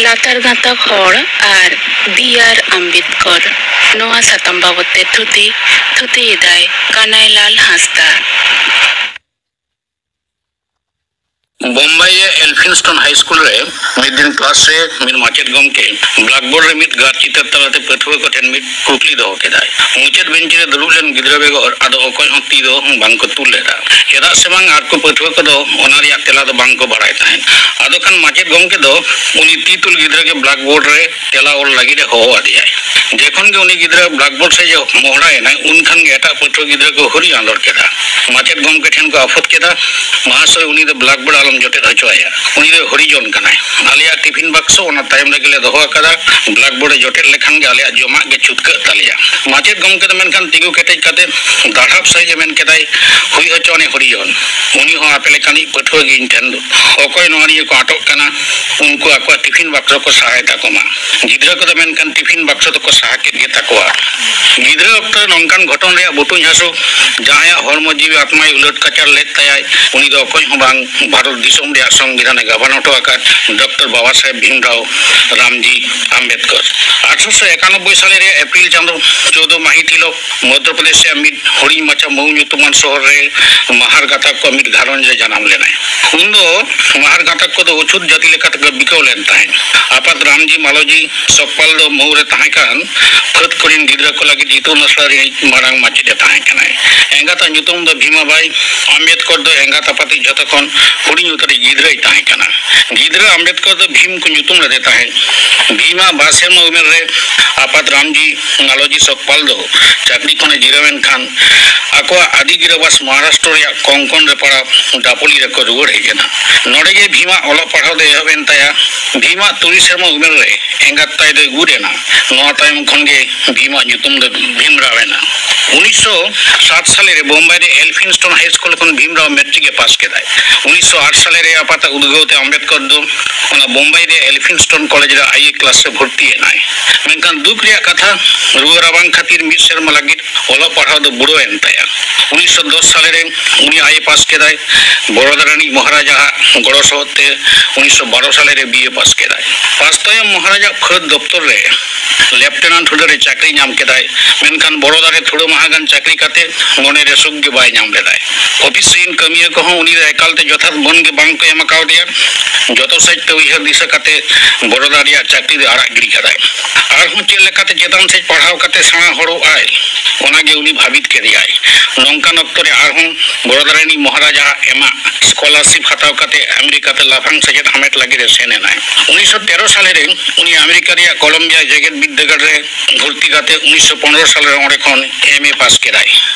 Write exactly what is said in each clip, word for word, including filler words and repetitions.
ᱞᱟᱛᱟᱨ ᱜᱟᱛᱟᱠ ᱦᱚᱲ ᱟᱨ ᱵᱤ ᱟᱨ ᱟᱢᱵᱮᱫᱠᱚᱨ᱾ ᱱᱚᱣᱟ ᱥᱟᱛᱟᱢ ᱵᱟᱵᱚᱫ ᱛᱮ ᱛᱷᱩᱛᱤ, ᱛᱷᱩᱛᱤᱭᱮᱫᱟᱭ ᱠᱟᱱᱟᱭᱞᱟᱞ ᱦᱟᱸᱥᱫᱟ᱾ ᱵᱳᱢᱵᱟᱭ ᱨᱮ ᱮᱞᱯᱷᱤᱱᱥᱴᱚᱱ ᱦᱟᱭ ᱥᱠᱩᱞ ᱨᱮ ᱢᱤᱫ ᱫᱤᱱ ᱠᱞᱟᱥ ᱨᱮ ᱢᱤᱫ ᱢᱟᱪᱮᱫ ᱜᱚᱢᱠᱮ ᱵᱞᱟᱠᱵᱳᱨᱰ ᱨᱮ ᱢᱤᱫ ᱜᱟᱨ ᱪᱤᱛᱟᱹᱨ ᱛᱟᱞᱟᱛᱮ ᱯᱟᱹᱴᱷᱩᱣᱟᱹ ᱠᱚ ᱴᱷᱮᱱ ᱢᱤᱫ ᱠᱩᱠᱞᱤ ᱫᱚᱦᱚ ᱠᱮᱫᱟᱭ᱾ ᱢᱩᱪᱟᱹᱫ ᱵᱮᱧᱪ ᱨᱮ ᱫᱩᱲᱩᱵ ᱞᱮᱱ ᱜᱤᱫᱽᱨᱟᱹ ᱵᱮᱜᱚᱨ ᱟᱫᱚ ᱚᱠᱚᱭ ᱦᱚᱸ ᱛᱤ ᱫᱚ ᱵᱟᱝ ᱠᱚ ᱛᱩᱞ ᱞᱮᱫᱟ᱾ ᱪᱮᱫᱟᱜ ᱥᱮ ᱵᱟᱝ ᱟᱨ ᱠᱚ ᱯᱟᱹᱴᱷᱩᱣᱟᱹ ᱠᱚᱫᱚ ᱚᱱᱟ ᱨᱮᱭᱟᱜ ᱛᱮᱞᱟ ᱫᱚ ᱵᱟᱝ ᱠᱚ ᱵᱟᱲᱟᱭ ᱛᱟᱦᱮᱸᱫ᱾ ᱟᱫᱚ ᱠᱷᱟᱱ ᱢᱟᱪᱮᱫ ᱜᱚᱢᱠᱮ ᱫᱚ ᱩᱱᱤ ᱛᱤ ᱛᱩᱞ ᱜᱤᱫᱽᱨᱟᱹ ᱜᱮ ᱵᱞᱟᱠᱵᱳᱨᱰ ᱨᱮ ᱛᱮᱞᱟ ᱚᱞ ᱞᱟᱹᱜᱤᱫ ᱮ ᱦᱚᱦᱚ ᱟᱫᱮᱭᱟᱭ᱾ ᱡᱚᱠᱷᱚᱱ ᱜᱮ ᱩᱱᱤ ᱜᱤᱫᱽᱨᱟᱹ ᱵᱞᱟᱠᱵᱳᱨᱰ ᱥᱮᱫ ᱮ ᱢᱚᱦᱰᱟᱭᱮᱱᱟ, ᱩᱱ ᱠᱷᱟᱱ ᱜᱮ ᱮᱴᱟᱜ ᱯᱟᱹᱴᱷᱩᱣᱟᱹ ᱜᱤᱫᱽᱨᱟᱹ ᱠᱚ ᱦᱩᱨᱤ ᱟᱸᱫᱳᱲ ᱠᱮᱫᱟ᱾ ᱢᱟᱪᱮᱫ ᱜᱚᱢᱠᱮ ᱴᱷᱮᱱ ᱠᱚ ᱟᱯᱷᱚᱫ ᱠᱮᱫᱟ, "ᱢᱟᱦᱟᱥᱚᱭ, ᱩᱱᱤ ᱫᱚ ᱵᱞᱟᱠᱵᱳᱨᱰ ᱟᱞᱚᱢ ᱡᱚᱴᱮᱫ ᱦᱚᱪᱚ ᱟᱭᱟ, ᱩᱱᱤ ᱫᱚ ᱦᱚᱨᱤᱡᱚᱱ ᱠᱟᱱᱟᱭ᱾ ᱟᱞᱮᱭᱟᱜ ᱴᱤᱯᱷᱤᱱ ᱵᱟᱠᱥᱚ ᱚᱱᱟ ᱛᱟᱭᱚᱢ ᱨᱮᱜᱮ ᱞᱮ ᱫᱚᱦᱚ ᱟᱠᱟᱫᱟ, ᱵᱞᱟᱠᱵᱳᱨᱰ ᱮ ᱡᱚᱴᱮᱫ ᱞᱮᱠᱷᱟᱱ ᱜᱮ ᱟᱞᱮᱭᱟᱜ ᱡᱚᱢᱟᱜ ᱜᱮ ᱪᱷᱩᱴᱠᱟᱹᱜ ᱛᱟᱞᱮᱭᱟ᱾" ᱢᱟᱪᱮᱫ ᱜᱚᱢᱠᱮ ᱫᱚ ᱢᱮᱱᱠᱷᱟᱱ ᱛᱤᱸᱜᱩ ᱠᱮᱴᱮᱡ ᱠᱟᱛᱮ ᱫᱟᱲᱦᱟᱯ ᱥᱟᱹᱦᱤᱡ ᱮ ᱢᱮᱱ ᱠᱮᱫᱟᱭ, "ᱦᱩᱭ ᱦᱚᱪᱚ ᱟᱱᱮ ᱦᱚᱨᱤᱡᱚᱱ, ᱩᱱᱤ ᱦᱚᱸ ᱟᱯᱮ ᱞᱮᱠᱟᱱᱤᱡ ᱯᱟᱹᱴᱷᱩᱣᱟᱹ ᱜᱮ ᱤᱧ ᱴᱷᱮᱱ ᱫᱚ᱾ ᱚᱠᱚᱭ ᱱᱚᱣᱟ ᱱᱤᱭᱟᱹ ᱠᱚ ᱟᱸᱴᱚᱜ ᱠᱟᱱᱟ, ᱩᱱᱠᱩ ᱟᱠᱚᱣᱟᱜ ᱴᱤᱯᱷᱤᱱ ᱵᱟᱠᱥᱚ ᱠᱚ ᱥᱟᱦᱟᱭ ᱛᱟᱠᱚ ᱢᱟ᱾" ᱜᱤᱫᱽᱨᱟᱹ ᱠᱚᱫᱚ ᱢᱮᱱᱠᱷᱟᱱ ᱴᱤᱯᱷᱤᱱ ᱵᱟᱠᱥᱚ ᱫᱚᱠᱚ ᱥᱟᱦᱟ ᱠᱮᱫ ᱜᱮ ᱛᱟᱠᱚᱣᱟ᱾ ᱜᱤᱫᱽᱨᱟᱹ ᱚᱠᱛᱚ ᱨᱮ ᱱᱚᱝᱠᱟᱱ ᱜᱷᱚᱴᱚᱱ ᱨᱮᱭᱟᱜ ᱵᱩᱴᱩᱧ ᱦᱟᱹᱥᱩ, ᱡᱟᱦᱟᱸᱭᱟᱜ ᱦᱚᱲᱢᱚ ᱡᱤᱣᱤ ᱟᱛᱢᱟᱭ ᱩᱞᱟᱹᱴ ᱠᱟᱪᱟᱨ ᱞᱮᱫ ᱛᱟᱭᱟᱭ, ᱩᱱᱤ ᱫᱚ ᱚᱠᱚᱭ ᱦᱚᱸ ᱵᱟᱝ, ᱵᱷᱟᱨᱚᱛ ᱫᱤᱥᱚᱢ ᱨᱮᱭᱟᱜ ᱥᱚᱝᱵᱤᱫᱷᱟᱱ ᱮ ᱜᱟᱵᱟᱱ ᱦᱚᱴᱚ ᱟᱠᱟᱫ ᱰᱚᱠᱴᱚᱨ ᱵᱟᱵᱟ ᱥᱟᱦᱮᱵᱽ ᱵᱷᱤᱢᱨᱟᱣ ᱨᱟᱢᱡᱤ ᱟᱢᱵᱮᱫᱠᱚᱨ᱾ ᱟᱴᱷᱨᱚᱥᱚ ᱮᱠᱟᱱᱚᱵᱵᱳᱭ ᱥᱟᱞᱮ ᱨᱮᱭᱟᱜ ᱮᱯᱨᱤᱞ ᱪᱟᱸᱫᱚ ᱪᱳᱫᱚ ᱢᱟᱹᱦᱤᱛ ᱦᱤᱞᱳᱜ ᱢᱚᱫᱽᱫᱷᱚ ᱯᱨᱚᱫᱮᱥ ᱨᱮᱭᱟᱜ ᱢᱤᱫ ᱦᱩᱰᱤᱧ ᱢᱟᱪᱷᱟ ᱢᱚᱭᱩ ᱧᱩᱛᱩᱢᱟᱱ ᱥᱚᱦᱚᱨ ᱨᱮ ᱢᱟᱦᱟᱨ ᱜᱟᱛᱟᱠ ᱠᱚ ᱢᱤᱫ ᱜᱷᱟᱨᱚᱸᱡᱽ ᱨᱮ ᱡᱟᱱᱟᱢ ᱞᱮᱱᱟᱭ᱾ ᱩᱱ ᱫᱚ ᱢᱟᱦᱟᱨ ᱜᱟᱛᱟᱠ ᱠᱚᱫᱚ ᱚᱪᱷᱩᱛ ᱡᱟᱹᱛᱤ ᱞᱮᱠᱟᱛᱮ ᱠᱚ ᱵᱤᱠᱟᱹᱣ ᱞᱮᱱ ᱛᱟᱦᱮᱸᱫ᱾ ᱟᱯᱟᱛ ᱨᱟᱢᱡᱤ ᱢᱟᱞᱚᱡᱤ ᱥᱚᱠᱯᱟᱞ ᱫᱚ ᱢᱚᱭᱩ ᱨᱮ ᱛᱟᱦᱮᱸ ᱠᱟᱱ ᱯᱷᱟᱹᱫ ᱠᱚᱨᱮᱱ ᱜᱤᱫᱽᱨᱟᱹ ᱠᱚ ᱞᱟᱹᱜᱤᱫ ᱤᱛᱩᱱ ᱟᱥᱲᱟ ᱨᱤᱱᱤᱡ ᱢᱟᱨᱟᱝ ᱢᱟᱪᱮᱫ ᱮ ᱛᱟᱦᱮᱸ ᱠᱟᱱᱟᱭ᱾ ᱮᱸᱜᱟᱛᱟᱜ ᱧᱩᱛᱩᱢ ᱫᱚ ᱵᱷᱤᱢᱟᱵᱟᱭ ᱟᱢᱵᱮᱫᱠᱚᱨ ᱫᱚ ᱮᱸᱜᱟᱛ ᱟᱯᱟᱛ ᱤᱡ ᱡᱷᱚᱛᱚ ᱠᱷᱚᱱ ᱦᱩᱰᱤᱧ ᱩᱛᱟᱹᱨᱤᱡ ᱜᱤᱫᱽᱨᱟᱹᱭ ᱛᱟᱦᱮᱸ ᱠᱟᱱᱟ᱾ ᱜᱤᱫᱽᱨᱟᱹ ᱟᱢᱵᱮᱫᱠᱚᱨ ᱫᱚ ᱵᱷᱤᱢ ᱠᱚ ᱧᱩᱛᱩᱢ ᱞᱮᱫᱮ ᱛᱟᱦᱮᱸᱫ᱾ ᱵᱷᱤᱢᱟᱜ ᱵᱟᱨ ᱥᱮᱨᱢᱟ ᱩᱢᱮᱨ ᱨᱮ ᱟᱯᱟᱛ ᱨᱟᱢᱡᱤ ᱢᱟᱞᱚᱡᱤ ᱥᱚᱠᱯᱟᱞ ᱫᱚ ᱪᱟᱹᱠᱨᱤ ᱠᱷᱚᱱᱮ ᱡᱤᱨᱟᱹᱣ ᱮᱱ ᱠᱷᱟᱱ ᱟᱠᱚᱣᱟᱜ ᱟᱹᱫᱤ ᱜᱤᱨᱟᱹᱵᱟᱥ ᱢᱚᱦᱟᱨᱟᱥᱴᱨᱚ ᱨᱮᱭᱟᱜ ᱠᱚᱝᱠᱚᱱ ᱨᱮ ᱯᱟᱲᱟᱣ ᱰᱟᱯᱳᱞᱤ ᱨᱮᱠᱚ ᱨᱩᱣᱟᱹᱲ ᱦᱮᱡ ᱮᱱᱟ᱾ ᱱᱚᱰᱮ ᱜᱮ ᱵᱷᱤᱢᱟᱜ ᱚᱞᱚᱜ ᱯᱟᱲᱦᱟᱣ ᱫᱚ ᱮᱦᱚᱵ ᱮᱱ ᱛᱟᱭᱟ᱾ ᱵᱷᱤᱢᱟᱜ ᱛᱩᱨᱩᱭ ᱥᱮᱨᱢᱟ ᱩᱢᱮᱨ ᱨᱮ ᱮᱸᱜᱟᱛ ᱛᱟᱭ ᱫᱚᱭ ᱜᱩᱨ ᱮᱱᱟ᱾ ᱱᱚᱣᱟ ᱛᱟᱭᱚᱢ ᱠᱷᱚᱱ ᱜᱮ ᱵᱷᱤᱢᱟᱜ ᱧᱩᱛᱩᱢ ᱫᱚ ᱵᱷᱤᱢᱨᱟᱣ ᱮᱱᱟ᱾ ᱩᱱᱤᱥᱥᱚ ᱥᱟᱛ ᱥᱟᱞᱮ ᱨᱮ ᱵᱳᱢᱵᱟᱭ ᱨᱮ ᱮᱞᱯᱷᱤᱱᱥᱴᱚᱱ ᱦᱟᱭ ᱥᱠᱩᱞ ᱠᱷᱚᱱ ᱵᱷᱤᱢᱨᱟᱣ ᱢᱮᱴᱨᱤᱠ ᱮ ᱯᱟᱥ ᱠᱮᱫᱟᱭ᱾ ᱩᱱᱤᱥᱥᱚ ᱟᱴ ᱥᱟᱞᱮ ᱨᱮ ᱟᱯᱟᱛᱟᱜ ᱩᱫᱽᱜᱟᱹᱣ ᱛᱮ ᱟᱢᱵᱮᱫᱠᱚᱨ ᱫᱚ ᱚᱱᱟ ᱵᱳᱢᱵᱟᱭ ᱨᱮ ᱮᱞᱯᱷᱤᱱᱥᱴᱚᱱ ᱠᱚᱞᱮᱡᱽ ᱨᱮ ᱟᱭ ᱮ ᱠᱞᱟᱥ ᱨᱮ ᱵᱷᱚᱨᱛᱤ ᱮᱱᱟᱭ᱾ ᱢᱮᱱᱠᱷᱟᱱ ᱫᱩᱠ ᱨᱮᱭᱟᱜ ᱠᱟᱛᱷᱟ, ᱨᱩᱣᱟᱹ ᱨᱟᱵᱟᱝ ᱠᱷᱟᱹᱛᱤᱨ ᱢᱤᱫ ᱥᱮᱨᱢᱟ ᱞᱟᱹᱜᱤᱫ ᱚᱞᱚᱜ ᱯᱟᱲᱦᱟᱣ ᱫᱚ ᱵᱩᱲᱟᱹᱣ ᱮᱱ ᱛᱟᱭᱟ᱾ ᱩᱱᱤᱥᱥᱚ ᱫᱚᱥ ᱥᱟᱞᱮ ᱨᱮ ᱩᱱᱤ ᱟᱭ ᱮ ᱯᱟᱥ ᱠᱮᱫᱟᱭ᱾ ᱵᱚᱨᱚᱫᱟ ᱨᱤᱱᱤᱡ ᱢᱚᱦᱟᱨᱟᱡᱟ ᱟᱜ ᱜᱚᱲᱚ ᱥᱚᱦᱚᱫ ᱛᱮ ᱩᱱᱤᱥᱥᱚ ᱵᱟᱨᱚ ᱥᱟᱞᱮ ᱨᱮ ᱵᱤ ᱮ ᱯᱟᱥ ᱠᱮᱫᱟᱭ᱾ ᱯᱟᱥ ᱛᱟᱭᱚᱢ ᱢᱚᱦᱟᱨᱟᱡᱟ ᱟᱜ ᱯᱷᱟᱹᱫ ᱫᱚᱯᱛᱚᱨ ᱨᱮ ᱞᱮᱯᱴᱮᱱᱟᱱᱴ ᱦᱩᱫᱟᱹ ᱨᱮ ᱪᱟᱹᱠᱨᱤ ᱧᱟᱢ ᱠᱮᱫᱟᱭ᱾ ᱢᱮᱱᱠᱷᱟᱱ ᱵᱚᱨᱚᱫᱟ ᱨᱮ ᱛᱷᱩᱲᱟᱹ ᱢᱟᱦᱟ ᱜᱟᱱ ᱪᱟᱹᱠᱨᱤ ᱠᱟᱛᱮ ᱢᱚᱱᱮ ᱨᱮ ᱥᱩᱠ ᱜᱮ ᱵᱟᱭ ᱧᱟᱢ ᱞᱮᱫᱟᱭ᱾ ᱚᱯᱷᱤᱥ ᱨᱤᱱ ᱠᱟᱹᱢᱤᱭᱟᱹ ᱠᱚᱦᱚᱸ ᱩᱱᱤ ᱫᱚ ᱮᱠᱟᱞ ᱛᱮ ᱡᱚᱛᱷᱟᱛ ᱢᱟᱹᱱ ᱜᱮ ᱵᱟᱝ ᱠᱚ ᱮᱢ ᱟᱠᱟᱣᱫᱮᱭᱟ᱾ ᱡᱚᱛᱚ ᱥᱮᱫ ᱛᱮ ᱩᱭᱦᱟᱹᱨ ᱫᱤᱥᱟᱹ ᱠᱟᱛᱮ ᱵᱚᱨᱚᱫᱟ ᱨᱮᱭᱟᱜ ᱪᱟᱹᱠᱨᱤ ᱫᱚ ᱟᱲᱟᱜ ᱜᱤᱰᱤ ᱠᱟᱫᱟᱭ᱾ ᱟᱨᱦᱚᱸ ᱪᱮᱫ ᱞᱮᱠᱟᱛᱮ ᱪᱮᱛᱟᱱ ᱥᱮᱫ ᱯᱟᱲᱦᱟᱣ ᱠᱟᱛᱮ ᱥᱮᱬᱟ ᱦᱚᱲᱚᱜ ᱟᱭ, ᱚᱱᱟ ᱜᱮ ᱩᱱᱤ ᱵᱷᱟᱹᱵᱤᱛ ᱠᱮᱫᱮᱭᱟᱭ᱾ ᱱᱚᱝᱠᱟᱱ ᱚᱠᱛᱚ ᱨᱮ ᱟᱨᱦᱚᱸ ᱵᱚᱨᱚᱫᱟ ᱨᱤᱱᱤᱡ ᱢᱚᱦᱟᱨᱟᱡᱟ ᱟᱜ ᱮᱢᱟᱜ ᱥᱠᱚᱞᱟᱨᱥᱤᱯ ᱦᱟᱛᱟᱣ ᱠᱟᱛᱮ ᱟᱢᱮᱨᱤᱠᱟ ᱛᱮ ᱞᱟᱯᱷᱟᱝ ᱥᱮᱪᱮᱫ ᱦᱟᱢᱮᱴ ᱞᱟᱹᱜᱤᱫ ᱮ ᱥᱮᱱ ᱮᱱᱟᱭ᱾ ᱩᱱᱤᱥᱥᱚ ᱛᱮᱨᱚ ᱥᱟᱞᱮ ᱨᱮ ᱩᱱᱤ ᱟᱢᱮᱨᱤᱠᱟ ᱨᱮᱭᱟᱜ ᱠᱚᱞᱚᱢᱵᱤᱭᱟ ᱡᱮᱜᱮᱛ ᱵᱤᱨᱫᱟᱹᱜᱟᱲ ᱨᱮ ᱵᱷᱚᱨᱛᱤ ᱠᱟᱛᱮ ᱩᱱᱤᱥᱥᱚ ᱯᱚᱱᱨᱚ ᱥᱟᱞᱮ ᱨᱮ ᱚᱸᱰᱮ ᱠᱷᱚᱱ ᱮᱢ ᱮ ᱯᱟᱥ ᱠᱮᱫᱟᱭ᱾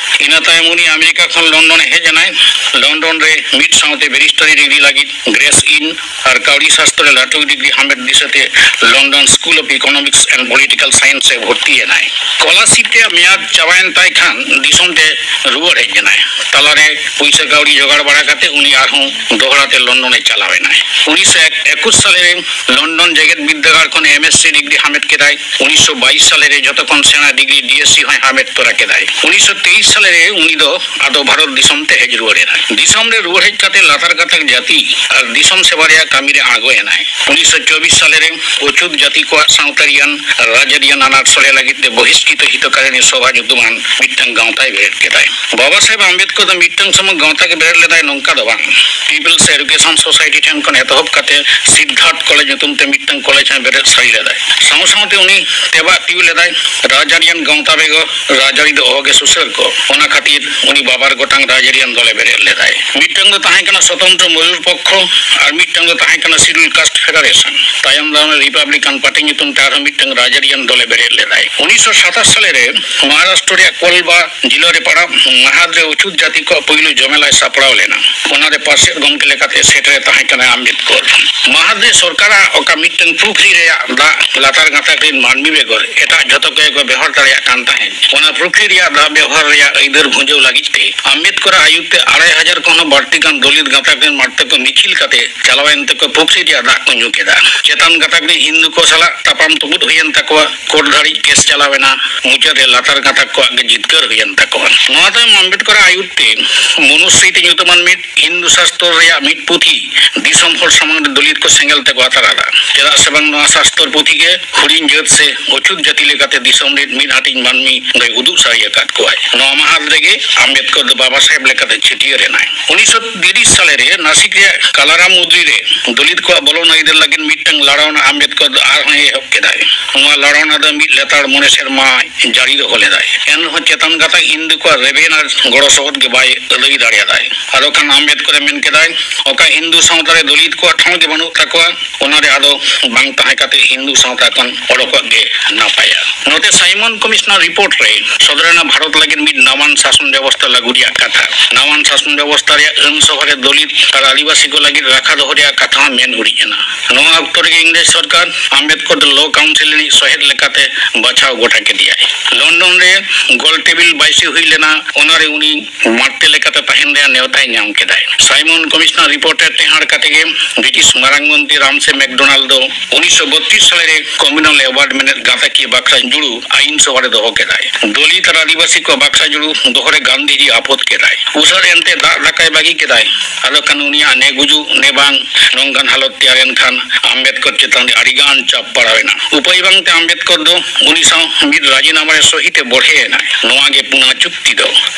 ᱤᱱᱟᱹ ᱛᱟᱭᱚᱢ ᱩᱱᱤ ᱟᱢᱮᱨᱤᱠᱟ ᱠᱷᱚᱱ ᱞᱚᱱᱰᱚᱱ ᱮ ᱦᱮᱡ ᱮᱱᱟᱭ᱾ ᱞᱚᱱᱰᱚᱱ ᱨᱮ ᱢᱤᱫ ᱥᱟᱶᱛᱮ ᱵᱮᱨᱤᱥᱴᱟᱨᱤ ᱰᱤᱜᱽᱨᱤ ᱞᱟᱹᱜᱤᱫ ᱜᱨᱮᱥ ᱤᱱ ᱟᱨ ᱠᱟᱹᱣᱰᱤ ᱥᱟᱥᱛᱨ ᱨᱮ ᱞᱟᱹᱴᱩ ᱰᱤᱜᱽᱨᱤ ᱦᱟᱢᱮᱴ ᱫᱤᱥᱟᱹᱛᱮ London school of economics and political science ᱮ ᱵᱷᱚᱨᱛᱤ ᱮᱱᱟᱭ᱾ ᱥᱠᱚᱞᱟᱨᱥᱤᱯ ᱨᱮᱭᱟᱜ ᱢᱮᱭᱟᱫ ᱪᱟᱵᱟᱭᱮᱱ ᱛᱟᱭ ᱠᱷᱟᱱ ᱫᱤᱥᱚᱢ ᱛᱮ ᱨᱩᱣᱟᱹᱲ ᱦᱮᱡ ᱮᱱᱟᱭ᱾ ᱛᱟᱞᱟᱨᱮ ᱯᱩᱭᱥᱟᱹ ᱠᱟᱹᱣᱰᱤ ᱡᱚᱜᱟᱲ ᱵᱟᱲᱟ ᱠᱟᱛᱮ ᱩᱱᱤ ᱟᱨᱦᱚᱸ ᱫᱚᱦᱲᱟ ᱛᱮ ᱞᱚᱱᱰᱚᱱ ᱮ ᱪᱟᱞᱟᱣ ᱮᱱᱟᱭ᱾ ᱩᱱᱤᱥᱥᱚ ᱮᱠᱩᱥ ᱥᱟᱞᱮ ᱨᱮ ᱞᱚᱱᱰᱚᱱ ᱡᱮᱜᱮᱛ ᱵᱤᱨᱫᱟᱹᱜᱟᱲ ᱠᱷᱚᱱ ᱮᱢ ᱮᱥ ᱥᱤ ᱰᱤᱜᱽᱨᱤ ᱦᱟᱢᱮᱴ ᱠᱮᱫᱟᱭ᱾ ᱩᱱᱤᱥᱥᱚ ᱵᱟᱭᱤᱥ ᱥᱟᱞᱮ ᱨᱮ ᱡᱚᱛᱚ ᱠᱷᱚᱱ ᱥᱮᱬᱟ ᱰᱤᱜᱽᱨᱤ ᱰᱤ ᱮᱥ ᱥᱤ ᱦᱚᱸᱭ ᱦᱟᱢᱮᱴ ᱛᱚᱨᱟ ᱠᱮᱫᱟᱭ᱾ ᱩᱱᱤᱥᱥᱚ ᱛᱮᱭᱤᱥ ᱥᱟᱞᱮ ᱨᱮ ᱩᱱᱤ ᱫᱚ ᱟᱫᱚ ᱵᱷᱟᱨᱚᱛ ᱫᱤᱥᱚᱢ ᱛᱮ ᱦᱮᱡ ᱨᱩᱣᱟᱹᱲ ᱮᱱᱟᱭ᱾ ᱫᱤᱥᱚᱢ ᱨᱮ ᱨᱩᱣᱟᱹᱲ ᱦᱮᱡ ᱠᱟᱛᱮ ᱞᱟᱛᱟᱨ ᱜᱟᱛᱟᱠ ᱡᱟᱹᱛᱤ ᱟᱨ ᱫᱤᱥᱚᱢ ᱥᱮᱵᱟ ᱨᱮᱭᱟᱜ ᱠᱟᱹᱢᱤ ᱨᱮ ᱟᱬᱜᱚ ᱮᱱᱟᱭ᱾ ᱩᱱᱤᱥᱥᱚ ᱪᱚᱵᱵᱤᱥ ᱥᱟᱞᱮ ᱨᱮ ᱚᱪᱷᱩᱛ ᱡᱟᱹᱛᱤ ᱠᱚᱣᱟᱜ ᱥᱟᱶᱛᱟᱨᱤᱭᱟᱱ ᱨᱟᱡᱽᱟᱹᱨᱤᱭᱟᱱ ᱟᱱᱟᱴ ᱥᱚᱞᱦᱮ ᱞᱟᱹᱜᱤᱫ ᱛᱮ ᱵᱚᱦᱤᱥᱠᱨᱤᱛᱚ ᱦᱤᱛᱚᱠᱟᱨᱤᱱᱤ ᱥᱚᱵᱷᱟ ᱧᱩᱛᱩᱢᱟᱱ ᱢᱤᱫᱴᱟᱝ ᱜᱟᱶᱛᱟᱭ ᱵᱮᱨᱮᱫ ᱠᱮᱫᱟᱭ᱾ ᱵᱟᱵᱟ ᱥᱟᱦᱮᱵᱽ ᱟᱢᱵᱮᱫᱠᱚᱨ ᱫᱚ ᱢᱤᱫᱴᱟᱝ ᱥᱩᱢᱩᱝ ᱜᱟᱶᱛᱟ ᱜᱮ ᱵᱮᱨᱮᱫ ᱞᱮᱫᱟᱭ ᱱᱚᱝᱠᱟ ᱫᱚ ᱵᱟᱝ᱾ ᱯᱤᱯᱞᱥ ᱮᱰᱩᱠᱮᱥᱚᱱ ᱥᱳᱥᱟᱭᱴᱤ ᱴᱷᱮᱱ ᱠᱷᱚᱱ ᱮᱛᱚᱦᱚᱵ ᱠᱟᱛᱮ ᱥᱤᱫᱽᱫᱷᱟᱨᱛᱷ ᱠᱚᱞᱮᱡᱽ ᱧᱩᱛᱩᱢ ᱛᱮ ᱢᱤᱫᱴᱟᱝ ᱠᱚᱞᱮᱡᱽ ᱦᱚᱸᱭ ᱵᱮᱨᱮᱫ ᱥᱟᱹᱨᱤ ᱞᱮᱫᱟᱭ᱾ ᱥᱟᱶ ᱥᱟᱶᱛᱮ ᱩᱱᱤ ᱛᱮᱵᱟᱜ ᱛᱤᱭᱩᱜ ᱞᱮᱫᱟᱭ ᱨᱟᱡᱽᱟᱹᱨᱤᱭᱟᱱ ᱜᱟᱶᱛᱟ ᱵᱮᱜᱚᱨ ᱨᱟᱡᱽᱟᱹᱨᱤ ᱫᱚ ᱚᱦᱚᱜᱮ ᱥᱩᱥᱟᱹᱨ ᱠᱚ᱾ ᱚᱱᱟ ᱠᱷᱟᱹᱛᱤᱨ ᱩᱱᱤ ᱵᱟᱵᱟᱨ ᱜᱚᱴᱟᱝ ᱨᱟᱡᱽᱟᱹᱨᱤᱭᱟᱱ ᱫᱚᱞᱮ ᱵᱮᱨᱮᱫ ᱞᱮᱫᱟᱭ᱾ ᱢᱤᱫᱴᱟᱝ ᱫᱚ ᱛᱟᱦᱮᱸ ᱠᱟᱱᱟ ᱥᱚᱛᱚᱱᱛᱨᱚ ᱢᱚᱡᱩᱨ ᱯᱚᱠᱠᱷᱚ ᱟᱨ ᱢᱤᱫᱴᱟᱝ ᱫᱚ ᱛᱟᱦᱮᱸ ᱠᱟᱱᱟ ᱥᱤᱰᱩᱞ ᱠᱟᱥᱴ ᱯᱷᱮᱰᱟᱨᱮᱥᱚᱱ᱾ ᱛᱟᱭᱚᱢ ᱫᱟᱨᱟᱢ ᱨᱮ ᱨᱤᱯᱟᱵᱽᱞᱤᱠᱟᱱ ᱯᱟᱨᱴᱤ ᱧᱩᱛᱩᱢ ᱛᱮ ᱟᱨᱦᱚᱸ ᱢᱤᱫᱴᱟᱝ ᱨᱟᱡᱽᱟᱹᱨᱤᱭᱟᱱ ᱫᱚᱞᱮ ᱵᱮᱨᱮᱫ ᱞᱮᱫᱟᱭ᱾ ᱩᱱᱤᱥᱥᱚ ᱥᱟᱛᱟᱥ ᱥᱟᱞᱮ ᱨᱮ ᱢᱚᱦᱟᱨᱟᱥᱴᱨᱚ ᱨᱮᱭᱟᱜ ᱠᱚᱞᱵᱟ ᱡᱤᱞᱟᱹ ᱨᱮ ᱯᱟᱲᱟᱜ ᱢᱟᱦᱟᱫ ᱨᱮ ᱚᱪᱷᱩᱛ ᱡᱟᱹᱛᱤ ᱠᱚᱣᱟᱜ ᱯᱩᱭᱞᱩ ᱡᱚᱢᱮᱞᱟᱭ ᱥᱟᱯᱲᱟᱣ ᱞᱮᱱᱟ᱾ ᱚᱱᱟᱨᱮ ᱯᱟᱨᱥᱮᱛ ᱜᱚᱢᱠᱮ ᱞᱮᱠᱟᱛᱮ ᱥᱮᱴᱮᱨ ᱮ ᱛᱟᱦᱮᱸ ᱠᱟᱱᱟ ᱟᱢᱵᱮᱫᱠᱚᱨ᱾ ᱢᱟᱦᱟᱫ ᱨᱮ ᱥᱚᱨᱠᱟᱨᱟᱜ ᱚᱠᱟ ᱢᱤᱫᱴᱟᱝ ᱯᱩᱠᱷᱨᱤ ᱨᱮᱭᱟᱜ ᱫᱟᱜ ᱞᱟᱛᱟᱨ ᱜᱟᱛᱟᱠ ᱨᱮᱱ ᱢᱟᱹᱱᱢᱤ ᱵᱮᱜᱚᱨ ᱮᱴᱟᱜ ᱡᱷᱚᱛᱚ ᱠᱚᱜᱮ ᱠᱚ ᱵᱮᱣᱦᱟᱨ ᱫᱟᱲᱮᱭᱟᱜ ᱠᱟᱱ ᱛᱟᱦᱮᱸᱫ, ᱚᱱᱟ ᱯᱩᱠᱷᱨᱤ ᱨᱮᱭᱟᱜ ᱫᱟᱜ ᱵᱮᱣᱦᱟᱨ ᱨᱮᱭᱟᱜ ᱟᱹᱭᱫᱟᱹᱨ ᱵᱷᱩᱸᱡᱟᱹᱣ ᱞᱟᱹᱜᱤᱫ ᱛᱮ ᱟᱢᱵᱮᱫᱠᱚᱨᱟᱜ ᱟᱹᱭᱩᱨ ᱛᱮ ᱟᱲᱟᱭ ᱦᱟᱡᱟᱨ ᱠᱷᱚᱱ ᱦᱚᱸ ᱵᱟᱹᱲᱛᱤ ᱜᱟᱱ ᱫᱚᱞᱤᱛ ᱜᱟᱛᱟᱠ ᱨᱮᱱ ᱢᱟᱴ ᱛᱮᱠᱚ ᱢᱤᱪᱷᱤᱞ ᱠᱟᱛᱮ ᱪᱟᱞᱟᱣᱮᱱ ᱛᱮᱠᱚ ᱯᱩᱠᱷᱨᱤ ᱨᱮᱭᱟᱜ ᱫᱟᱜ ᱠᱚ ᱧᱩ ᱠᱮᱫᱟ᱾ ᱪᱮᱛᱟᱱ ᱜᱟᱛᱟᱠ ᱨᱮᱱ ᱦᱤᱱᱫᱩ ᱠᱚ ᱥᱟᱞᱟᱜ ᱛᱟᱯᱟᱢ ᱛᱩᱯᱩᱫ ᱦᱩᱭᱮᱱ ᱛᱟᱠᱚᱣᱟ᱾ ᱠᱳᱨᱴ ᱫᱷᱟᱹᱨᱤᱡ ᱠᱮᱥ ᱪᱟᱞᱟᱣ ᱮᱱᱟ᱾ ᱢᱩᱪᱟᱹᱫ ᱨᱮ ᱞᱟᱛᱟᱨ ᱜᱟᱛᱟᱠ ᱠᱚᱣᱟᱜ ᱜᱮ ᱡᱤᱛᱠᱟᱹᱨ ᱦᱩᱭᱮᱱ ᱛᱟᱠᱚᱣᱟ᱾ ᱱᱚᱣᱟ ᱛᱟᱭᱚᱢ ᱟᱢᱵᱮᱫᱠᱚᱨᱟᱜ ᱟᱹᱭᱩᱨ ᱛᱮ ᱢᱚᱱᱩᱥᱢᱨᱤᱛᱤ ᱧᱩᱛᱩᱢᱟᱱ ᱢᱤᱫ ᱦᱤᱱᱫᱩ ᱥᱟᱥᱛᱚᱨ ᱨᱮᱭᱟᱜ ᱢᱤᱫ ᱯᱩᱛᱷᱤ ᱫᱤᱥᱚᱢ ᱦᱚᱲ ᱥᱟᱢᱟᱝ ᱨᱮ ᱫᱚᱞᱤᱛ ᱠᱚ ᱥᱮᱸᱜᱮᱞ ᱛᱮᱠᱚ ᱟᱛᱟᱨ ᱟᱫᱟ᱾ ᱪᱮᱫᱟᱜ ᱥᱮ ᱵᱟᱝ, ᱱᱚᱣᱟ ᱥᱟᱥᱛᱚᱨ ᱯᱩᱛᱷᱤ ᱜᱮ ᱦᱩᱰᱤᱧ ᱡᱟᱹᱛ ᱥᱮ ᱚᱪᱷᱩᱛ ᱡᱟᱹᱛᱤ ᱞᱮᱠᱟᱛᱮ ᱫᱤᱥᱚᱢ ᱨᱤᱱ ᱢᱤᱫ ᱦᱟᱹᱴᱤᱧ ᱢᱟᱹᱱᱢᱤ ᱫᱚᱭ ᱩᱫᱩᱜ ᱥᱟᱹᱨᱤ ᱟᱠᱟᱫ ᱠᱚᱣᱟᱭ᱾ ᱱᱚᱣᱟ ᱢᱟᱦᱟᱞ ᱨᱮᱜᱮ ᱟᱢᱵᱮᱫᱠᱚᱨ ᱫᱚ ᱵᱟᱵᱟ ᱥᱟᱦᱮᱵᱽ ᱞᱮᱠᱟᱛᱮ ᱪᱷᱟᱹᱴᱭᱟᱹᱨ ᱮᱱᱟᱭ᱾ ᱩᱱᱤᱥᱥᱚ ᱛᱤᱨᱤᱥ ᱥᱟᱞᱮ ᱨᱮ ᱱᱟᱥᱤᱠ ᱨᱮᱭᱟᱜ ᱠᱟᱞᱟᱨᱟᱢ ᱩᱫᱽᱨᱤ ᱨᱮ ᱫᱚᱞᱤᱛ ᱠᱚᱣᱟᱜ ᱵᱚᱞᱚᱱ ᱟᱹᱭᱫᱟᱹᱨ ᱞᱟᱹᱜᱤᱫ ᱢᱤᱫᱴᱟᱝ ᱞᱟᱲᱟᱣᱱᱟ ᱟᱢᱵᱮᱫᱠᱚᱨ ᱫᱚ ᱟᱨᱦᱚᱸᱭ ᱮᱦᱚᱵ ᱠᱮᱫᱟᱭ᱾ ᱱᱚᱣᱟ ᱞᱟᱲᱟᱣᱱᱟ ᱫᱚ ᱢᱤᱫ ᱞᱮᱛᱟᱲ ᱢᱚᱬᱮ ᱥᱮᱨᱢᱟ ᱡᱟᱹᱨᱤ ᱫᱚᱦᱚ ᱞᱮᱫᱟᱭ᱾ ᱮᱱᱨᱮᱦᱚᱸ ᱪᱮᱛᱟᱱ ᱜᱟᱛᱟᱠ ᱦᱤᱱᱫᱩ ᱠᱚᱣᱟᱜ ᱨᱮᱵᱮᱱ ᱟᱨ ᱜᱚᱲᱚ ᱥᱚᱦᱚᱫ ᱜᱮ ᱵᱟᱭ ᱟᱹᱫᱟᱹᱭ ᱫᱟᱲᱮᱭᱟᱫᱟᱭ᱾ ᱟᱫᱚ ᱠᱷᱟᱱ ᱟᱢᱵᱮᱫᱠᱚᱨᱮ ᱢᱮᱱ ᱠᱮᱫᱟᱭ, ᱚᱠᱟ ᱦᱤᱱᱫᱩ ᱥᱟᱶᱛᱟ ᱨᱮ ᱫᱚᱞᱤᱛ ᱠᱚᱣᱟᱜ ᱴᱷᱟᱶ ᱜᱮ ᱵᱟᱹᱱᱩᱜ ᱛᱟᱠᱚᱣᱟ, ᱚᱱᱟᱨᱮ ᱟᱫᱚ ᱵᱟᱝ ᱛᱟᱦᱮᱸ ᱠᱟᱛᱮ ᱦᱤᱱᱫᱩ ᱥᱟᱶᱛᱟ ᱠᱷᱚᱱ ᱚᱰᱚᱠᱚᱜ ᱜᱮ ᱱᱟᱯᱟᱭᱟ᱾ ᱱᱚᱛᱮ ᱥᱟᱭᱢᱚᱱ ᱠᱚᱢᱤᱥᱚᱱᱟᱨ ᱨᱤᱯᱳᱨᱴ ᱨᱮ ᱥᱚᱫᱚᱨ ᱮᱱᱟ ᱵᱷᱟᱨᱚᱛ ᱞᱟᱹᱜᱤᱫ ᱢᱤᱫ ᱱᱟᱣᱟᱱ ᱥᱟᱥᱚᱱ ᱵᱮᱵᱚᱥᱛᱷᱟ ᱞᱟᱹᱜᱩ ᱨᱮᱭᱟᱜ ᱠᱟᱛᱷᱟ᱾ ᱱᱟᱣᱟᱱ ᱥᱟᱥᱚᱱ ᱵᱮᱵᱚᱥᱛᱷᱟ ᱨᱮᱭᱟᱜ ᱟᱹᱱ ᱥᱚᱵᱷᱟ ᱨᱮ ᱫᱚᱞᱤᱛ ᱟᱨ ᱟᱹᱫᱤᱵᱟᱹᱥᱤ ᱠᱚ ᱞᱟᱹᱜᱤᱫ ᱨᱟᱠᱷᱟ ᱫᱚᱦᱚ ᱨᱮᱭᱟᱜ ᱠᱟᱛᱷᱟ ᱦᱚᱸ ᱢᱮᱱ ᱩᱨᱤᱡ ᱮᱱᱟ᱾ ᱱᱚᱣᱟ ᱚᱠᱛᱚ ᱨᱮᱜᱮ ᱤᱝᱨᱮᱡᱽ ᱥᱚᱨᱠᱟᱨ ᱟᱢᱵᱮᱫᱠᱚᱨ ᱫᱚ ᱞᱚ ᱠᱟᱣᱩᱱᱥᱤᱞ ᱨᱤᱱᱤᱡ ᱥᱚᱦᱮᱫ ᱞᱮᱠᱟᱛᱮ ᱵᱟᱪᱷᱟᱣ ᱜᱚᱴᱟ ᱠᱮᱫᱮᱭᱟᱭ᱾ ᱞᱚᱱᱰᱚᱱ ᱨᱮ ᱜᱳᱞ ᱴᱮᱵᱤᱞ ᱵᱟᱭᱥᱤ ᱦᱩᱭ ᱞᱮᱱᱟ, ᱚᱱᱟᱨᱮ ᱩᱱᱤ ᱢᱟᱨᱛᱮ ᱞᱮᱠᱟᱛᱮ ᱛᱟᱦᱮᱱ ᱨᱮᱭᱟᱜ ᱱᱮᱣᱛᱟᱭ ᱧᱟᱢ ᱠᱮᱫᱟᱭ᱾ ᱥᱟᱭᱢᱚᱱ ᱠᱚᱢᱤᱥᱚᱱᱟᱨ ᱨᱤᱯᱳᱨᱴ ᱨᱮ ᱴᱮᱦᱟᱸᱰ ᱠᱟᱛᱮ ᱜᱮ ᱵᱨᱤᱴᱤᱥ ᱢᱟᱨᱟᱝ ᱢᱚᱱᱛᱨᱤ ᱨᱟᱢᱥᱮ ᱢᱮᱠᱰᱳᱱᱟᱞᱰ ᱫᱚ ᱩᱱᱤᱥᱥᱚ ᱵᱚᱛᱛᱨᱤᱥ ᱥᱟᱞᱮ ᱨᱮ ᱠᱚᱢᱤᱭᱩᱱᱟᱞ ᱮᱣᱟᱨᱰ ᱢᱮᱱᱮᱫ ᱜᱟᱛᱟᱠᱤᱭᱟᱹ ᱵᱟᱠᱷᱨᱟ ᱡᱩᱲᱩ ᱟᱹᱭᱤᱱ ᱥᱚᱵᱷᱟ ᱨᱮ ᱫᱚᱦᱚ ᱠᱮᱫᱟᱭ᱾ ᱫᱚᱞᱤᱛ ᱟᱨ ᱟᱹᱫᱤᱵᱟᱹᱥᱤ ᱠᱚ ᱵᱟᱠᱷᱨᱟ ᱡᱩᱲᱩ ᱫᱚᱦᱚ ᱨᱮ ᱜᱟᱱᱫᱷᱤᱡᱤ ᱟᱯᱚᱛ ᱠᱮᱫᱟᱭ᱾ ᱩᱥᱟᱹᱨ ᱮᱱᱛᱮ ᱫᱟᱜ ᱫᱟᱠᱟᱭ ᱵᱟᱹᱜᱤ ᱠᱮᱫᱟᱭ᱾ ᱟᱫᱚ ᱠᱷᱟᱱ ᱩᱱᱤᱭᱟᱜ ᱱᱮ ᱜᱩᱡᱩᱜ ᱱᱮ ᱵᱟᱝ ᱱᱚᱝᱠᱟᱱ ᱦᱟᱞᱚᱛ ᱛᱮᱭᱟᱨ ᱮᱱ ᱠᱷᱟᱱ ᱟᱢᱵᱮᱫᱠᱚᱨ ᱪᱮᱛᱟᱱ ᱨᱮ ᱟᱹᱰᱤ ᱜᱟᱱ ᱪᱟᱯ ᱯᱟᱲᱟᱣ ᱮᱱᱟ᱾ ᱩᱯᱟᱹᱭ ᱵᱟᱝᱛᱮ ᱟᱢᱵᱮᱫᱠᱚᱨ ᱫᱚ ᱩᱱᱤ ᱥᱟᱶ ᱢᱤᱫ ᱨᱟᱡᱤᱱᱟᱢᱟ ᱨᱮ ᱥᱚᱦᱤ ᱛᱮ ᱵᱚᱲᱦᱮ ᱮᱱᱟᱭ᱾ ᱱᱚᱣᱟ ᱜᱮ ᱯᱩᱱᱟ ᱪᱩᱠᱛᱤ ᱫᱚ᱾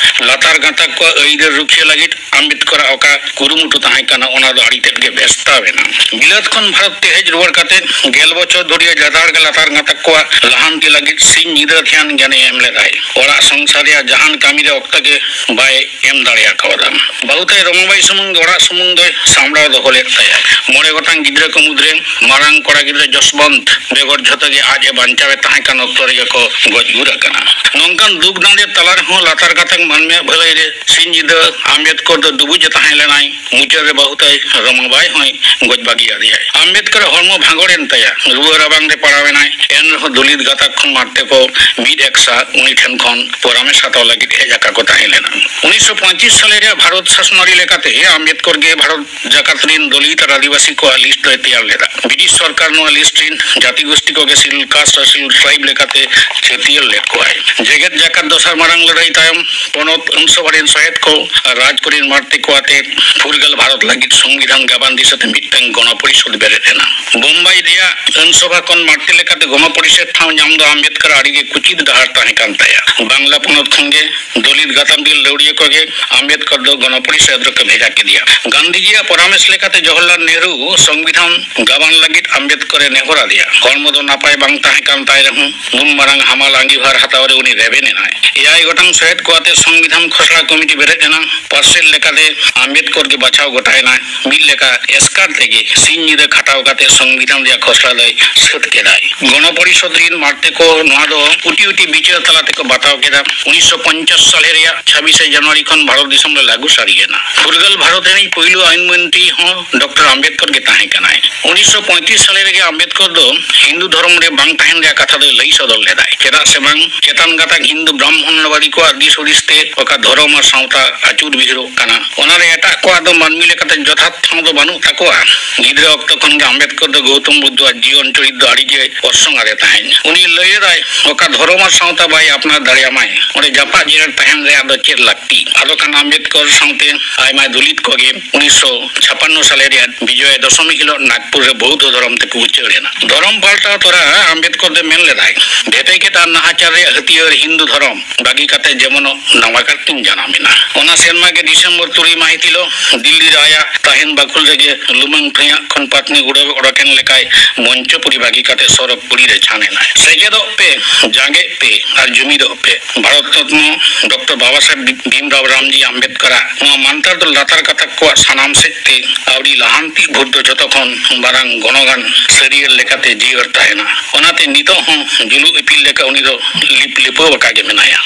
ᱞᱟᱛᱟᱨ ᱜᱟᱛᱟᱠ ᱠᱚᱣᱟᱜ ᱟᱹᱭᱫᱟᱹᱨ ᱨᱩᱠᱷᱤᱭᱟᱹ ᱞᱟᱹᱜᱤᱫ ᱟᱢᱵᱮᱫᱠᱚᱨᱟᱜ ᱚᱠᱟ ᱠᱩᱨᱩᱢᱩᱴᱩ ᱛᱟᱦᱮᱸ ᱠᱟᱱᱟ, ᱚᱱᱟ ᱫᱚ ᱟᱹᱰᱤ ᱛᱮᱫ ᱜᱮ ᱵᱮᱥᱛᱟᱣ ᱮᱱᱟ᱾ ᱵᱤᱞᱟᱹᱛ ᱠᱷᱚᱱ ᱵᱷᱟᱨᱚᱛ ᱛᱮ ᱦᱮᱡ ᱨᱩᱣᱟᱹᱲ ᱠᱟᱛᱮ ᱜᱮᱞ ᱵᱚᱪᱷᱚᱨ ᱫᱷᱩᱨᱤᱭᱟᱹ ᱞᱟᱛᱟᱨ ᱜᱟᱛᱟᱠ ᱠᱚᱣᱟᱜ ᱞᱟᱦᱟᱱᱛᱤ ᱞᱟᱹᱜᱤᱫ ᱥᱤᱧ ᱧᱤᱫᱟᱹ ᱫᱷᱮᱭᱟᱱ ᱜᱮᱭᱟᱱᱮ ᱮᱢ ᱞᱮᱫᱟᱭ᱾ ᱚᱲᱟᱜ ᱥᱚᱝᱥᱟᱨ ᱨᱮᱭᱟᱜ ᱡᱟᱦᱟᱱ ᱠᱟᱹᱢᱤ ᱨᱮ ᱚᱠᱛᱚ ᱜᱮ ᱵᱟᱭ ᱮᱢ ᱫᱟᱲᱮ ᱟᱠᱟᱣᱫᱟ᱾ ᱵᱟᱹᱦᱩ ᱛᱟᱭ ᱨᱚᱢᱟᱵᱟᱭ ᱥᱩᱢᱩᱝ ᱜᱮ ᱚᱲᱟᱜ ᱥᱩᱢᱩᱝ ᱫᱚᱭ ᱥᱟᱢᱵᱲᱟᱣ ᱫᱚᱦᱚ ᱞᱮᱫ ᱛᱟᱭᱟ᱾ ᱢᱚᱬᱮ ᱜᱚᱴᱟᱝ ᱜᱤᱫᱽᱨᱟᱹ ᱠᱚ ᱢᱩᱫᱽᱨᱮ ᱢᱟᱨᱟᱝ ᱠᱚᱲᱟ ᱜᱤᱫᱽᱨᱟᱹ ᱡᱚᱥᱵᱚᱱᱛ ᱵᱮᱜᱚᱨ ᱡᱷᱚᱛᱚ ᱜᱮ ᱟᱡ ᱮ ᱵᱟᱧᱪᱟᱣ ᱮ ᱛᱟᱦᱮᱸ ᱠᱟᱱ ᱚᱠᱛᱚ ᱨᱮᱜᱮ ᱠᱚ ᱜᱚᱡ ᱜᱩᱨ ᱟᱠᱟᱱᱟ᱾ ᱱᱚᱝᱠᱟᱱ ᱫᱩᱠ ᱫᱟᱸᱫᱮ ᱛᱟᱞᱟ ᱨᱮᱦᱚᱸ ᱞᱟᱛᱟᱨ ᱜᱟᱛᱟᱠ ᱢᱟᱹᱱᱢᱤᱭᱟᱜ ᱵᱷᱟᱹᱞᱟᱹᱭ ᱨᱮ ᱥᱤᱧ ᱧᱤᱫᱟᱹ ᱟᱢᱵᱮᱫᱠᱚᱨ ᱫᱚ ᱰᱩᱵᱩᱡ ᱮ ᱛᱟᱦᱮᱸ ᱞᱮᱱᱟᱭ᱾ ᱢᱩᱪᱟᱹᱫ ᱨᱮ ᱵᱟᱹᱦᱩ ᱛᱟᱭ ᱨᱚᱢᱟᱵᱟᱭ ᱦᱚᱸᱭ ᱜᱚᱡ ᱵᱟᱹᱜᱤ ᱟᱫᱮᱭᱟᱭ᱾ ᱟᱢᱵᱮᱫᱠᱚᱨ ᱦᱚᱲᱢᱚ ᱵᱷᱟᱸᱜᱚᱲ ᱮᱱ ᱛᱟᱭᱟ, ᱨᱩᱣᱟᱹ ᱨᱟᱵᱟᱝ ᱨᱮ ᱯᱟᱲᱟᱣ ᱮᱱᱟᱭ᱾ ᱮᱱ ᱨᱮᱦᱚᱸ ᱫᱚᱞᱤᱛ ᱜᱟᱛᱟᱠ ᱠᱷᱚᱱ ᱢᱟᱨᱛᱮ ᱠᱚ ᱢᱤᱫ ᱮᱠᱥᱟ ᱩᱱᱤ ᱴᱷᱮᱱ ᱠᱷᱚᱱ ᱯᱚᱨᱟᱢᱮᱥ ᱦᱟᱛᱟᱣ ᱞᱟᱹᱜᱤᱫ ᱦᱮᱡ ᱟᱠᱟ ᱠᱚ ᱛᱟᱦᱮᱸ ᱞᱮᱱᱟ᱾ ᱩᱱᱤᱥᱥᱚ ᱯᱚᱸᱪᱤᱥ ᱥᱟᱞᱮ ᱨᱮᱭᱟᱜ ᱵᱷᱟᱨᱚᱛ ᱥᱟᱥᱚᱱ ᱟᱹᱨᱤ ᱞᱮᱠᱟᱛᱮ ᱟᱢᱵᱮᱫᱠᱚᱨ ᱜᱮ ᱵᱷᱟᱨᱚᱛ ᱡᱟᱠᱟᱛ ᱨᱤᱱ ᱫᱚᱞᱤᱛ ᱟᱨ ᱟᱹᱫᱤᱵᱟᱹᱥᱤ ᱠᱚᱣᱟᱜ ᱞᱤᱥᱴ ᱫᱚᱭ ᱛᱮᱭᱟᱨ ᱞᱮᱫᱟ᱾ ᱵᱨᱤᱴᱤᱥ ᱥᱚᱨᱠᱟᱨ ᱱᱚᱣᱟ ᱞᱤᱥᱴ ᱨᱤᱱ ᱡᱟᱹᱛᱤ ᱜᱳᱥᱴᱤ ᱠᱚᱜᱮ ᱥᱤᱰᱩᱞ ᱠᱟᱥᱴ ᱟᱨ ᱥᱤᱰᱩᱞ ᱴᱨᱟᱭᱤᱵ ᱞᱮᱠᱟᱛᱮ ᱪᱷᱟᱹᱴᱭᱟᱹᱨ ᱞᱮᱫ ᱠᱚᱣᱟᱭ᱾ ᱡᱮᱜᱮᱛ ᱡᱟᱠᱟᱛ ᱫᱚᱥᱟᱨ ᱢᱟᱨᱟᱝ ᱞᱟᱹᱲᱦᱟᱹᱭ ᱛᱟᱭᱚᱢ ᱯᱚᱱᱚᱛ ᱟᱹᱱᱥᱚᱵᱷᱟ ᱨᱤᱱ ᱥᱚᱦᱮᱫ ᱠᱚ ᱟᱨ ᱨᱟᱡᱽ ᱠᱚᱨᱤᱱ ᱢᱟᱨᱛᱮ ᱠᱚ ᱟᱛᱮ ᱯᱷᱩᱨᱜᱟᱹᱞ ᱵᱷᱟᱨᱚᱛ ᱞᱟᱹᱜᱤᱫ ᱥᱚᱝᱵᱤᱫᱷᱟᱱ ᱜᱟᱵᱟᱱ ᱫᱤᱥᱟᱹᱛᱮ ᱢᱤᱫᱴᱟᱝ ᱜᱚᱱᱚ ᱯᱚᱨᱤᱥᱚᱫ ᱵᱮᱨᱮᱫ ᱮᱱᱟ᱾ ᱵᱳᱢᱵᱟᱭ ᱨᱮᱭᱟᱜ ᱟᱹᱱᱥᱚᱵᱷᱟ ᱠᱷᱚᱱ ᱢᱟᱨᱛᱮ ᱞᱮᱠᱟᱛᱮ ᱜᱚᱱᱚ ᱯᱚᱨᱤᱥᱚᱫ ᱴᱷᱟᱶ ᱧᱟᱢ ᱫᱚ ᱟᱢᱵᱮᱫᱠᱚᱨ ᱟᱹᱰᱤ ᱜᱮ ᱠᱩᱪᱤᱛ ᱰᱟᱦᱟᱨ ᱛᱟᱦᱮᱸ ᱠᱟᱱ ᱛᱟᱭᱟ᱾ ᱵᱟᱝᱞᱟ ᱯᱚᱱᱚᱛ ᱠᱷᱚᱱ ᱜᱮ ᱫᱚᱞᱤᱛ ᱜᱟᱛᱟᱢ ᱨᱤᱱ ᱞᱟᱹᱣᱲᱤᱭᱟᱹ ᱠᱚᱜᱮ ᱟᱢᱵᱮᱫᱠᱚᱨ ᱫᱚ ᱜᱚᱱᱚ ᱯᱚᱨᱤᱥᱚᱫ ᱨᱮᱠᱚ ᱵᱷᱮᱡᱟ ᱠᱮᱫᱮᱭᱟ᱾ ᱜᱟᱱᱫᱷᱤᱡᱤᱭᱟᱜ ᱯᱚᱨᱟᱢᱮᱥ ᱞᱮᱠᱟᱛᱮ ᱡᱚᱣᱟᱦᱚᱨᱞᱟᱞ ᱱᱮᱦᱨᱩ ᱥᱚᱝᱵᱤᱫᱷᱟᱱ ᱜᱟᱵᱟᱱ ᱞᱟᱹᱜᱤᱫ ᱟᱢᱵᱮᱫᱠᱚᱨ ᱮ ᱱᱮᱦᱚᱨ ᱟᱫᱮᱭᱟ᱾ ᱦᱚᱲᱢᱚ ᱫᱚ ᱱᱟᱯᱟᱭ ᱵᱟᱝ ᱛᱟᱦᱮᱸ ᱠᱟᱱ ᱛᱟᱭ ᱨᱮᱦᱚᱸ ᱱᱩᱱ ᱢᱟᱨᱟᱝ ᱦᱟᱢᱟᱞ ᱟᱸᱜᱤᱵᱷᱟᱨ ᱦᱟᱛᱟᱣ ᱨᱮ ᱩᱱᱤ ᱨᱮᱵᱮᱱ ᱮᱱᱟᱭ᱾ ᱮᱭᱟᱭ ᱜᱚᱴᱟᱝ ᱥᱚᱦᱮᱫ ᱠᱚ ᱟᱛᱮ ᱥᱚᱝᱵᱤᱫᱷᱟᱱ ᱠᱷᱚᱥᱲᱟ ᱠᱚᱢᱤᱴᱤ ᱵᱮᱨᱮᱫ ᱮᱱᱟ᱾ ᱯᱟᱨᱥᱮᱛ ᱞᱮᱠᱟᱛᱮ ᱟᱢᱵᱮᱫᱠᱚᱨ ᱜᱮ ᱵᱟᱪᱷᱟᱣ ᱜᱚᱴᱟᱭᱮᱱᱟᱭ᱾ ᱢᱤᱫ ᱞᱮᱠᱟ ᱮᱥᱠᱟᱨ ᱛᱮᱜᱮ ᱥᱤᱧ ᱧᱤᱫᱟᱹ ᱠᱷᱟᱴᱟᱣ ᱠᱟᱛᱮ ᱥᱚᱝᱵᱤᱫᱷᱟᱱ ᱨᱮᱭᱟᱜ ᱠᱷᱚᱥᱲᱟ ᱫᱚᱭ ᱥᱟᱹᱛ ᱠᱮᱫᱟᱭ᱾ ᱜᱚᱱᱚ ᱯᱚᱨᱤᱥᱚᱫ ᱨᱤᱱ ᱢᱟᱨᱛᱮ ᱠᱚ ᱱᱚᱣᱟ ᱫᱚ ᱩᱴᱤ ᱩᱴᱤ ᱵᱤᱪᱟᱹᱨ ᱛᱟᱞᱟ ᱛᱮᱠᱚ ᱵᱟᱛᱟᱣ ᱠᱮᱫᱟ᱾ ᱩᱱᱤᱥᱥᱚ ᱯᱚᱧᱪᱟᱥ ᱥᱟᱞᱮ ᱨᱮᱭᱟᱜ ᱪᱷᱟᱵᱤᱥᱮ ᱡᱟᱱᱩᱣᱟᱨᱤ ᱠᱷᱚᱱ ᱵᱷᱟᱨᱚᱛ ᱫᱤᱥᱚᱢ ᱨᱮ ᱞᱟᱹᱜᱩ ᱥᱟᱹᱨᱤᱭᱮᱱᱟ᱾ ᱯᱷᱩᱨᱜᱟᱹᱞ ᱵᱷᱟᱨᱚᱛ ᱨᱤᱱᱤᱡ ᱯᱩᱭᱞᱩ ᱟᱹᱭᱤᱱ ᱢᱚᱱᱛᱨᱤ ᱦᱚᱸ ᱰᱚᱠᱴᱚᱨ ᱟᱢᱵᱮᱫᱠᱚᱨ ᱜᱮ ᱛᱟᱦᱮᱸ ᱠᱟᱱᱟᱭ᱾ ᱩᱱᱤᱥᱥᱚ ᱯᱚᱸᱭᱛᱨᱤᱥ ᱥᱟᱞᱮ ᱨᱮᱜᱮ ᱟᱢᱵᱮᱫᱠᱚᱨ ᱫᱚ ᱦᱤᱱᱫᱩ ᱫᱷᱚᱨᱚᱢ ᱨᱮ ᱵᱟᱝ ᱛᱟᱦᱮᱱ ᱨᱮᱭᱟᱜ ᱠᱟᱛᱷᱟ ᱫᱚᱭ ᱞᱟᱹᱭ ᱥᱚᱫᱚᱨ ᱞᱮᱫᱟᱭ᱾ ᱪᱮᱫᱟᱜ ᱥᱮ ᱵᱟᱝ, ᱪᱮᱛᱟᱱ ᱜᱟᱛᱟᱠ ᱦᱤᱱᱫᱩ ᱵᱨᱟᱦᱢᱚᱱᱵᱟᱫᱤ ᱠᱚᱣᱟᱜ ᱫᱤᱥ ᱦᱩᱫᱤᱥ ᱛᱮ ᱚᱠᱟ ᱫᱷᱚᱨᱚᱢ ᱟᱨ ᱥᱟᱶᱛᱟ ᱟᱹᱪᱩᱨ ᱵᱤᱦᱩᱨᱚᱜ ᱠᱟᱱᱟ, ᱚᱱᱟᱨᱮ ᱮᱴᱟᱜ ᱠᱚᱣᱟᱜ ᱫᱚ ᱢᱟᱹᱱᱢᱤ ᱞᱮᱠᱟᱛᱮ ᱡᱚᱛᱷᱟᱛ ᱴᱷᱟᱶ ᱫᱚ ᱵᱟᱹᱱᱩᱜ ᱛᱟᱠᱚᱣᱟ᱾ ᱜᱤᱫᱽᱨᱟᱹ ᱚᱠᱛᱚ ᱠᱷᱚᱱ ᱜᱮ ᱟᱢᱵᱮᱫᱠᱚᱨ ᱫᱚ ᱜᱳᱣᱛᱚᱢ ᱵᱩᱫᱽᱫᱷᱚᱣᱟᱜ ᱡᱤᱭᱚᱱ ᱪᱚᱨᱤᱛ ᱫᱚ ᱟᱹᱰᱤ ᱜᱮ ᱚᱨᱥᱚᱝ ᱟᱫᱮ ᱛᱟᱦᱮᱸᱫ᱾ ᱩᱱᱤ ᱞᱟᱹᱭ ᱮᱫᱟᱭ, ᱚᱠᱟ ᱫᱷᱚᱨᱚᱢ ᱟᱨ ᱥᱟᱶᱛᱟ ᱵᱟᱭ ᱟᱯᱱᱟᱨ ᱫᱟᱲᱮᱭᱟᱢᱟᱭ, ᱚᱸᱰᱮ ᱡᱟᱯᱟᱜ ᱡᱮᱨᱮᱲ ᱛᱟᱦᱮᱱ ᱨᱮᱭᱟᱜ ᱫᱚ ᱪᱮᱫ ᱞᱟᱹᱠᱛᱤ? ᱟᱫᱚ ᱠᱷᱟᱱ ᱟᱢᱵᱮᱫᱠᱚᱨ ᱥᱟᱶᱛᱮ ᱟᱭᱢᱟ ᱫᱚᱞᱤᱛ ᱠᱚᱜᱮ ᱩᱱᱤᱥᱥᱚ ᱪᱷᱟᱯᱟᱱᱱᱚ ᱥᱟᱞᱮ ᱨᱮᱭᱟᱜ ᱵᱤᱡᱚᱭᱟ ᱫᱚᱥᱚᱢᱤ ᱦᱤᱞᱳᱜ ᱱᱟᱜᱽᱯᱩᱨ ᱨᱮ ᱵᱳᱣᱫᱷᱚ ᱫᱷᱚᱨᱚᱢ ᱛᱮᱠᱚ ᱩᱪᱟᱹᱲ ᱮᱱᱟ᱾ ᱫᱷᱚᱨᱚᱢ ᱯᱟᱞᱴᱟᱣ ᱛᱚᱨᱟ ᱟᱢᱵᱮᱫᱠᱚᱨ ᱫᱚ ᱢᱮᱱ ᱞᱮᱫᱟᱭ, ᱵᱷᱮᱯᱮᱠᱮᱫ ᱟᱨ ᱱᱟᱦᱟᱪᱟᱨ ᱨᱮᱭᱟᱜ ᱦᱟᱹᱛᱭᱟᱹᱨ ᱦᱤᱱᱫᱩ ᱫᱷᱚᱨᱚᱢ ᱵᱟᱹᱜᱤ ᱠᱟᱛᱮ ᱡᱮᱢᱚᱱ ᱱᱟᱣᱟ ᱠᱟᱨᱛᱮᱧ ᱡᱟᱱᱟᱢ ᱮᱱᱟ᱾ ᱚᱱᱟ ᱥᱮᱨᱢᱟ ᱜᱮ ᱰᱤᱥᱮᱢᱵᱚᱨ ᱛᱩᱨᱩᱭ ᱢᱟᱹᱦᱤᱛ ᱦᱤᱞᱳᱜ ᱫᱤᱞᱞᱤ ᱨᱮ ᱟᱭᱟᱜ ᱛᱟᱦᱮᱱ ᱵᱟᱠᱷᱳᱞ ᱨᱮᱜᱮ ᱞᱩᱢᱟᱹᱝ ᱴᱷᱚᱸᱭᱟᱜ ᱠᱷᱚᱱ ᱯᱟᱛᱱᱤ ᱩᱰᱟᱹᱣ ᱚᱰᱚᱠᱮᱱ ᱞᱮᱠᱟᱭ ᱢᱚᱧᱪᱚᱯᱩᱨᱤ ᱵᱟᱹᱜᱤ ᱠᱟᱛᱮ ᱥᱚᱨᱚᱜᱽᱯᱩᱨᱤ ᱨᱮ ᱪᱷᱟᱱ ᱮᱱᱟᱭ᱾ ᱥᱮᱪᱮᱫᱚᱜ ᱯᱮ, ᱡᱟᱸᱜᱮᱜ ᱯᱮ ᱟᱨ ᱡᱩᱢᱤᱫᱚᱜ ᱯᱮ᱾ ᱵᱷᱟᱨᱚᱛ ᱨᱚᱛᱱᱚ ᱰᱚᱠᱴᱚᱨ ᱵᱟᱵᱟ ᱥᱟᱦᱮᱵᱽ ᱵᱷᱤᱢᱨᱟᱣ ᱨᱟᱢᱡᱤ ᱟᱢᱵᱮᱫᱠᱚᱨᱟᱜ ᱱᱚᱣᱟ ᱢᱟᱱᱛᱟᱨ ᱫᱚ ᱞᱟᱛᱟᱨ ᱜᱟᱛᱟᱠ ᱠᱚᱣᱟᱜ ᱥᱟᱱᱟᱢ ᱥᱮᱫ ᱛᱮ ᱟᱹᱣᱨᱤ ᱞᱟᱦᱟᱱᱛᱤ ᱵᱷᱳᱨ ᱫᱚ ᱡᱚᱛᱚ ᱠᱷᱚᱱ ᱢᱟᱨᱟᱝ ᱜᱚᱱᱚᱜᱟᱱ ᱥᱟᱹᱨᱤᱭᱟᱹᱲ ᱞᱮᱠᱟᱛᱮ ᱡᱤᱭᱟᱹᱲ ᱛᱟᱦᱮᱱᱟ᱾ ᱚᱱᱟᱛᱮ ᱱᱤᱛᱚᱜ ᱦᱚᱸ ᱡᱩᱞᱩᱜ ᱤᱯᱤᱞ ᱞᱮᱠᱟ ᱩᱱᱤ ᱫᱚ ᱞᱤᱯ ᱞᱤᱯᱟᱹᱣ ᱟᱠᱟ ᱜᱮ ᱢᱮᱱᱟᱭᱟ᱾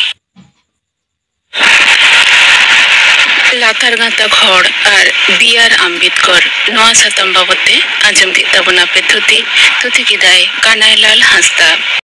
ᱞᱟᱛᱟᱨ ᱜᱟᱛᱟᱠ ᱦᱚᱲ ᱟᱨ ᱵᱤ ᱟᱨ ᱟᱢᱵᱮᱫᱽᱠᱚᱨ᱾ ᱱᱚᱣᱟ ᱥᱟᱛᱟᱢ ᱵᱟᱵᱚᱛ ᱛᱮ ᱟᱸᱡᱚᱢ ᱠᱮᱫ ᱛᱟᱵᱚᱱᱟ ᱯᱮ ᱛᱷᱩᱛᱤ᱾ ᱛᱷᱩᱛᱤ ᱠᱮᱫᱟᱭ ᱠᱟᱱᱟᱭᱞᱟᱞ ᱦᱟᱸᱥᱫᱟ᱾